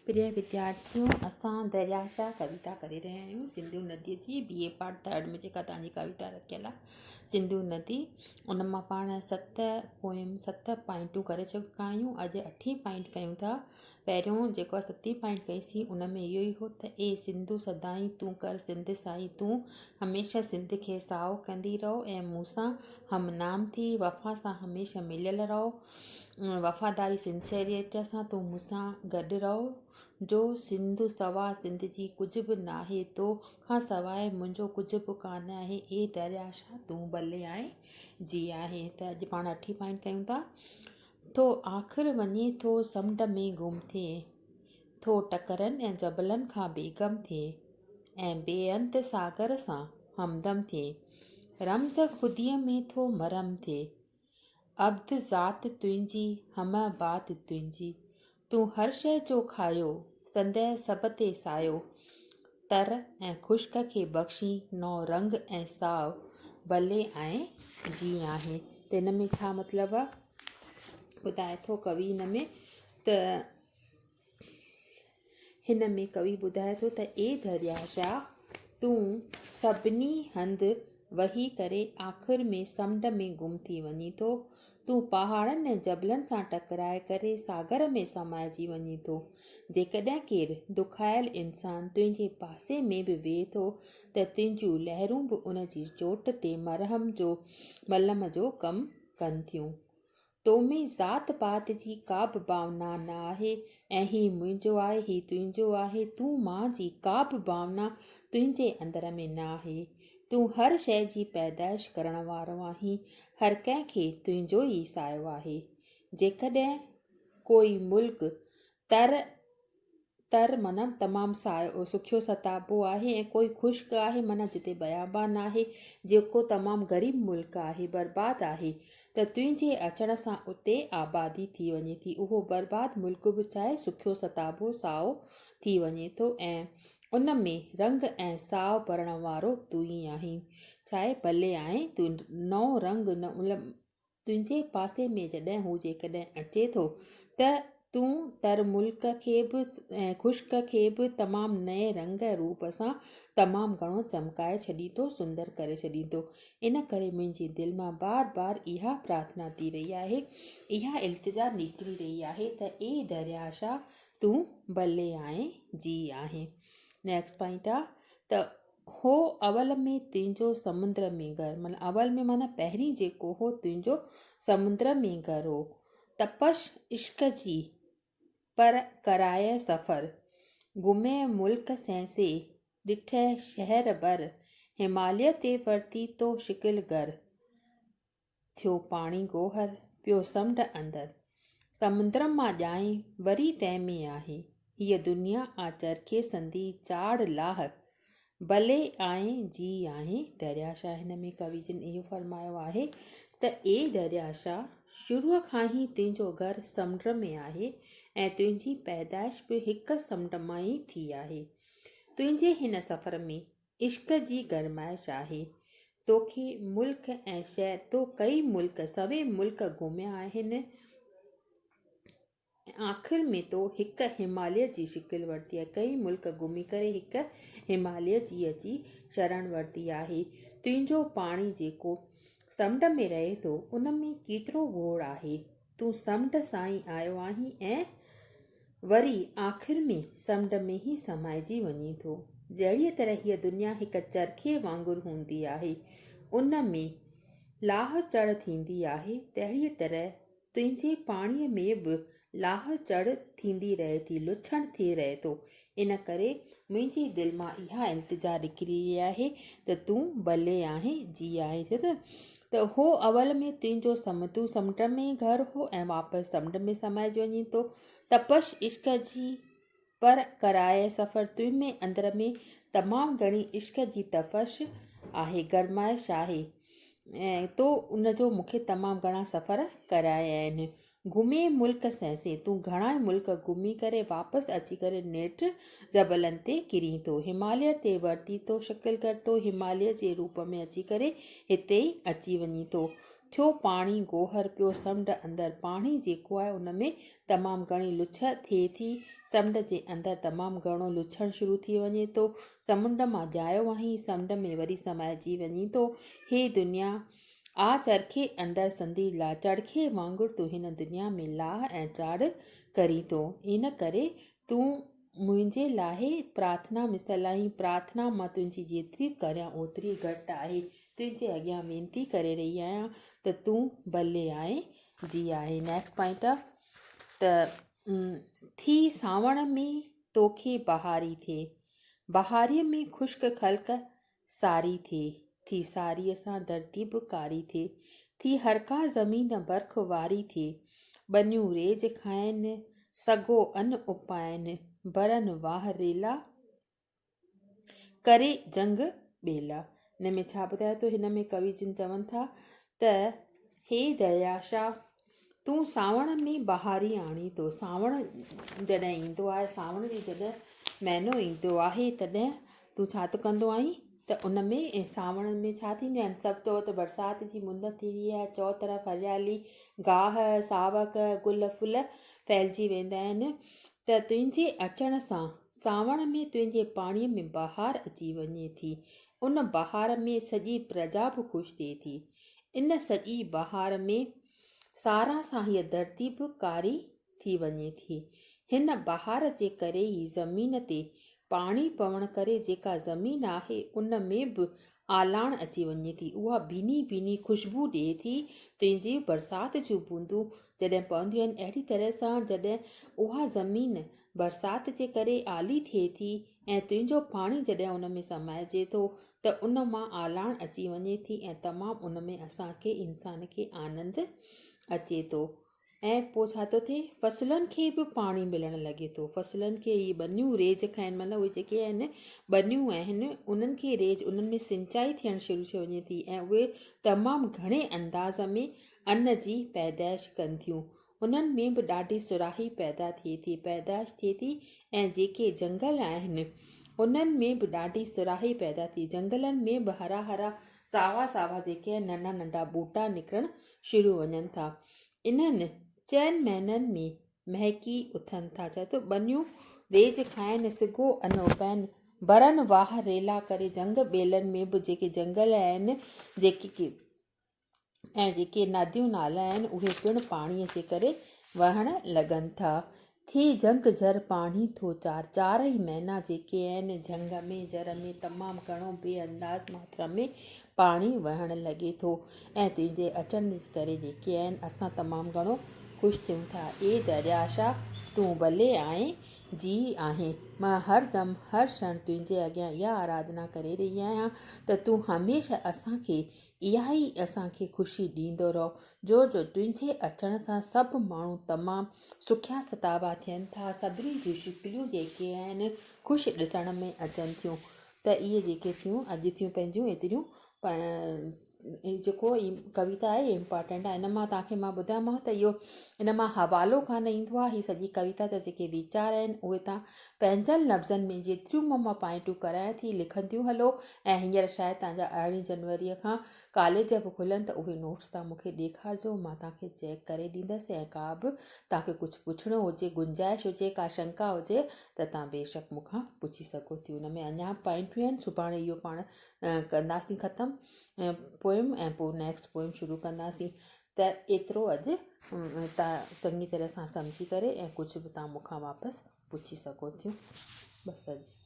پريه وديارٿيو اسان دريا شاهه ڪويتا ڪري رهيا آهيون سنڌو نديء جي بي اي پارٽ ٿرڊ ۾ جيڪا توهان جي ڪويتا رکيل آهي سنڌو ندي ان مان پاڻ ست پوئم ست پوائنٽون ڪري چڪا آهيون اڄ اٺين پوائنٽ ڪيون ٿا پهريون جيڪو ستين پوائنٽ ڪئيسين ان ۾ اهو ئي هو ته اي سنڌو سدائين تون ڪر سنڌ سائين تون هميشه سنڌ کي سائو ڪندي رهو ۽ مون سان هم نام ٿي وفا سان هميشه مليل رهو وفاداري سنسيريٽيء سان تون مون سان گڏ رهو، جو سنڌ سوا سنڌ جي ڪجهه به ناهي، تو کان سواء منهنجو ڪجهه به ڪانه آهي، اي دريا شاهه تون ڀلي آهين جي آهين ته اڄ پاڻ اٺين پوائنٽ ڪيون ٿا. ٿو آخر وڃي ٿو سمنڊ ۾ گم ٿئي، ٿو ٽڪرن ۽ جبلن کان بيغم ٿئي ۽ بي انت ساگر سان همدم ٿئي، رمز خوديء ۾ ٿو مرهم ٿئي، عبد ذات تنهنجي، همه بات تنهنجي. تون هر شيء جو کايو، سندء سڀ تي سايو. تر ۽ خشڪ کي بخشين نئون رنگ ۽ ساء، ڀلي ائين جي آهين. ته هن ۾ ڇا مطلب آ؟ ٻڌائي ٿو ڪوي هن ۾ ته هن ۾ ڪوي ٻڌائي ٿو ته اي دريا شاهه! تون سڀني هنڌ وهي ڪري آخر ۾ سمنڊ ۾ گم ٿي وڃين ٿو. تون پهاڙن ۽ جبلن سان ٽڪرائي ڪري ساگر ۾ سمائجي وڃين ٿو. جيڪڏهن ڪير دکايل انسان تنهنجي پاسي ۾ به ويهي ٿو ته تنهنجون لهرون به ان جي چوٽ تي مرهم جو ملم جو ڪم ڪن ٿيون. تو ۾ ذات پات جي ڪابه ڀاونا نه آهي ۽ هي منهنجو آهي، هي تنهنجو آهي، تون مان جي ڪابه ڀاونا تنهنجي اندر ۾ نه آهي. تون هر شيء جي پيدائش ڪرڻ وارو آهين، هر ڪنهن کي تنهنجو ئي سايو آهي. جيڪڏهن ڪوئي ملڪ تر تر معنيٰ تمام سائو سکيو ستابو آهي ۽ ڪوئي خشڪ آهي معنيٰ جتي بيابان آهي جيڪو تمام غريب ملڪ آهي برباد آهي ته تنهنجي اچڻ سان اتي آبادي ٿي وڃي ٿي اهو برباد ملڪ به ڇاهي سکيو ستابو سائو ٿي وڃي ٿو ۽ ان ۾ رنگ ۽ ساء ڀرڻ وارو تون ئي آهين ڇاهي ڀلي آهين تون نئون رنگ مطلب تنهنجي پاسي ۾ جڏهن هو جيڪڏهن اچي ٿو ته تون تر ملڪ کي به ۽ خشڪ کي به تمام نئين رنگ ۽ روپ سان تمام گهڻو چمڪائي ڇڏين ٿو، سندر ڪري ڇڏين ٿو. ان ڪري منهنجي دل مان بار بار اها پرارٿنا ٿي رهي آهي، اها التجا نڪري رهي آهي ته اي درياء شاهه تون ڀلي آئين جي آهين. نيڪسٽ پوائنٽ آ ته هو اول ۾ تنهنجو سمندر ۾ گهر معنيٰ اول ۾ معنيٰ پهرين جيڪو هو تنهنجو سمندر ۾ گهر هو تپش عشق جي پر ڪرايئه سفر گهميئه ملڪ سهسي ڏٺئه شهر بر هماليه تي ورتي تو شڪل گر ٿيو پاڻي گوهر، پيو سمنڊ اندر. سمندر مان ڄائين، وري تنهن ۾ آهين. هيء دنيا آ چرخي سندي چاڙهه لاهه. ڀلي آئين جي آهين. دريا شاهه هن ۾ ڪوي جن اهو فرمايو آهي ته اي دريا شاهه! شروع کان ئي تنهنجو گهر سمنڊ ۾ آهي ۽ تنهنجي پيدائش به هڪ سمنڊ مان ئي ٿي آهي. تنهنجي هن سفر ۾ عشق جي گرمائش آهي. توکي ملڪ ۽ شهر، تو ڪئي ملڪ، سوين ملڪ گهميا آهن ۽ آخر ۾ تو هڪ هماليه جي شڪل ورتي آهي. ڪئي ملڪ گهمي ڪري هڪ هماليه جي اچي شرڻ ورتي آهي. تنهنجو پاڻي جيڪو سمنڊ ۾ رهي ٿو، ان ۾ ڪيترو گوڙ آهي. تون سمنڊ سان ئي آيو آهين ۽ وري آخر ۾ سمنڊ ۾ ئي سمائجي وڃين ٿو. جهڙيء طرح هيء دنيا هڪ چرخي وانگر هوندي آهي، ان ۾ لاهه چڙهه ٿيندي آهي، تهڙيء طرح تنهنجي پاڻيء ۾ به لاهه چڙهه ٿيندي رهي ٿي، لڇڻ ٿي رهي ٿو. ان ڪري منهنجي دل مان اها التجا نڪري رهي آهي ته تون ڀلي آهين، جي آهين ته هو اول ۾ تنهنجو سم تون سمنڊ ۾ گهر هو ۽ واپس سمنڊ ۾ سمائجي وڃين ٿو. تپش عشق جي پر ڪرايئه سفر تنهن ۾ اندر ۾ تمام گهڻي عشق جي تپش آهي، گرمائش آهي ۽ تو ان جو مون کي تمام گهڻا سفر ڪرايا آهن. گهمي ملڪ سهسين، تون گهڻائي ملڪ گهمي ڪري واپس اچي ڪري نيٺ جبلن تي ڪرين ٿو. هماليه تي ورتي ٿو شڪل ڪر ٿو، هماليه جي روپ ۾ اچي ڪري هتي ئي اچي وڃين ٿو. ٿيو پاڻي گوهر پيو سمنڊ اندر پاڻي جيڪو آهي ان ۾ تمام گهڻي لڇ ٿئي ٿي. سمنڊ جي اندر تمام گهڻو لڇڻ شروع ٿي وڃي ٿو. سمنڊ مان ڄايو آهين سمنڊ ۾ وري سمائجي وڃين ٿو. هي دنيا آ چرخي اندر سندي لا چڙکي وانگر تون هن دنيا ۾ لاهه ۽ چاڙهه ڪرين ٿو. ان ڪري تون منهنجي لاء پرارٿنا مثل آهين. پرارٿنا مان تنهنجي جيتري به ڪريان اوتري گهٽ آهي. تنهنجي اڳيان وينتي ڪري رهي آهيان ته تون ڀلي آئين جي آهي. نيڪسٽ پوائنٽ آ ته ٿي سانوڻ ۾ توکي بهاري ٿئي. بهاريء ۾ خشڪ خلق ساري ٿئي، ٿي ساريء سان ڌرتي به ڪاري ٿئي، ٿي هرڪا زمين برک واري ٿئي، ٻنيون ريج کائن، سگهو ان اپائن، ڀرن واهه ريلا، ڪري جهنگ ٻيلا. هن ۾ ڇا ٻڌايو ٿو؟ هن ۾ ڪوي جن چون ٿا ته هي دريا شاهه! تون سانوڻ ۾ بهاري آڻين ٿو. سانوڻ جڏهن ايندو آهي، سانوڻ جي جڏهن مهينو ايندو آهي، تڏهن تون ڇا ٿو ڪندو آهين ته ان ۾ سانوڻ ۾ ڇا ٿينديون آهن، سڀ تو ته برسات جي مند ٿيندي آهي، چؤ طرف هريالي، گاهه، ساوڪ، گل ڦل ڦهلجي ويندا آهن ته تنهنجي اچڻ سان سانوڻ ۾ تنهنجي پاڻيء ۾ بهار اچي وڃي ٿي. ان بهار ۾ سڄي پرجا به خوش ٿئي ٿي. ان سڄي بهار ۾ ساران سان هيء ڌرتي به ڪاري ٿي وڃي ٿي. هن بهار جي ڪري ئي زمين تي پاڻي پوڻ ڪري جيڪا زمين آهي ان ۾ به آلاڻ اچي وڃي ٿي. اها ڀيني ڀيني خوشبو ڏئي ٿي. تنهنجي برسات جون بوندون جڏهن پونديون آهن اهڙي طرح سان جڏهن اها زمين برسات جي ڪري آلي ٿئي ٿي ۽ تنهنجو پاڻي جڏهن ان ۾ سمائجي ٿو ته ان مان آلاڻ اچي وڃي ٿي ۽ تمام ان ۾ اسان کي انسان کي آنند اچي ٿو ۽ پوء ڇا ٿو ٿئي فصلن کي به پاڻي ملڻ لڳي ٿو فصلن کي اهي ٻنيون ريج کائن مطلب اهي جيڪي آهن ٻنيون آهن انهن کي ريج انهن ۾ سنچائي ٿيڻ شروع ٿي وڃي ٿي ۽ اهي تمام گهڻي انداز ۾ ان جي پيدائش ڪن ٿيون انهن ۾ به ڏاڍي سراهي پيدا ٿئي ٿي، پيدائش ٿئي ٿي ۽ جيڪي جهنگل آهن، انهن ۾ به ڏاڍي سراهي پيدا ٿي. جهنگلن ۾ به هرا هرا، ساوا ساوا جيڪي آهن ننڍا ننڍا ٻوٽا نڪرڻ شروع وڃن ٿا. انهن چئن مهينن ۾ مهڪي اٿن ٿا. چئي ٿو ٻنيون ريج کائن، سگهو ان اپائن، برن واهه ريلا ڪري جهنگ ٻيلن ۾ به جيڪي جهنگل آهن، جيڪي ۽ جيڪي نديون نالا آهن اهي پڻ پاڻيء جي ڪري وهڻ لڳن ٿا. ٿي جهنگ جهر پاڻي ٿو چار. چار ئي مهينا جيڪي آهن جهنگ ۾ جهر ۾ تمام گهڻو بي انداز ماترا ۾ پاڻي وهڻ لڳي ٿو ۽ تنهنجي اچڻ جي ڪري جيڪي آهن اسان تمام گهڻو خوش ٿيون ٿا. اي درياشا تون ڀلي آئين جي آهين. مان هر دم هر ڪشڻ تنهنجي اڳيان اها آراڌنا ڪري رهي آهيان ته تون هميشه اسان کي اها ئي اسان کي خوشي ڏيندو رهو، جو جو تنهنجي اچڻ سان سڀ ماڻهو تمام سکيا ستابا ٿين ٿا، سڀني جون شڪليون جيڪي آهن خوش ڏسڻ ۾ اچن ٿيون ته اهي جيڪي ٿيون اڄ ٿيون پنهنجون ايتريون جيڪو هي ڪويتا آهي امپارٽنٽ آهي ان مان توهان کي مان ٻڌايومانو ته اهو ان مان حوالو ڪانه ايندو آهي هي سڄي ڪويتا جا جيڪي ويچار آهن اهي توهان پنهنجن لفظن ۾ جيتريون به مان پوائنٽون ڪرايان ٿي لکنديون هلو ۽ هينئر شايد توهان جا 18 جنوريء کان ڪاليج به کلن ته اهي نوٽس توهان مون کي ڏيکارجو مان توهان کي چيڪ ڪري ڏيندس ۽ ڪا به توهان کي ڪجهه پڇڻو هجي گنجائش هجي ڪا شنڪا هجي ته توهان بيشڪ مون کان پڇي سگهو ٿيون ان ۾ اڃا به پوائنٽون آهن سڀاڻي اهو پاڻ ڪنداسين ختم پوئم ۽ پوء نيڪسٽ پوئم شروع ڪنداسين ته ايترو اڄ تان چڱي طرح سان سمجهي ڪري ۽ ڪجهه به تان مون کان واپس پڇي سگهو ٿيون بس اڄ.